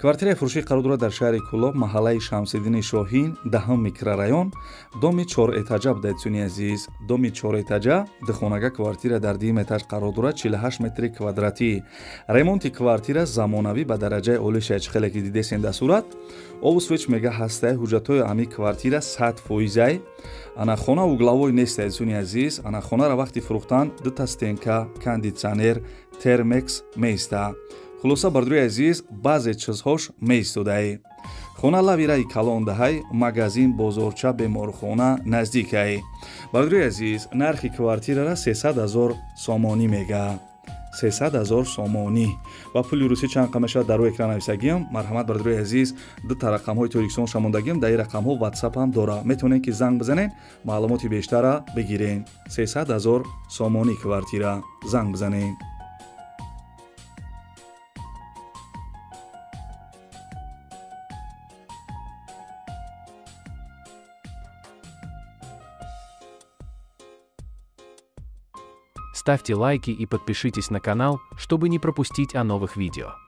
Квартираи фурӯшӣ қарор дорад дар шаҳри Кӯлоб, маҳаллаи Шамсиддини Шоҳин, 10 микрорайон, доми чорэтажа буда, дӯстони азиз. Доми чорэтажа, духонага квартира дар дуюм этаж қарор дорад, 48 метри квадратӣ. Ремонти квартира замонавӣ ба дараҷаи олӣ шая, чӣ хеле ки дидесен дар сурат. Обу свеч мега ҳастай, ҳуҷҷатҳои ами квартира 100%-ай. Ана хона угловой нестай, дӯстони азиз. Ана хонара вақти фурӯхтан дута стенка, кондитсионер, термекс меиста. Хулоса, бардури азиз, баъзе чизҳош меистодаи. Хона лави раи калон даҳай, магазин, бозорча, беморхона наздикай. Бардури азиз, нархи квартирара 300 000 сомонӣ мега. 300 000 сомонӣ. Ва пули русӣ чанд қа мешавад, дар рӯи экран нависагиам. Марҳамат, бардури азиз, дута рақамҳои Тоҷикистон шамондагиам, дар ин рақамҳо ватсап ҳам дора. Метавонед ки занг бизанед, маълумоти бештара бигирен. 300 000 сомонӣ квартира. Занг бизанед. Ставьте лайки и подпишитесь на канал, чтобы не пропустить о новых видео.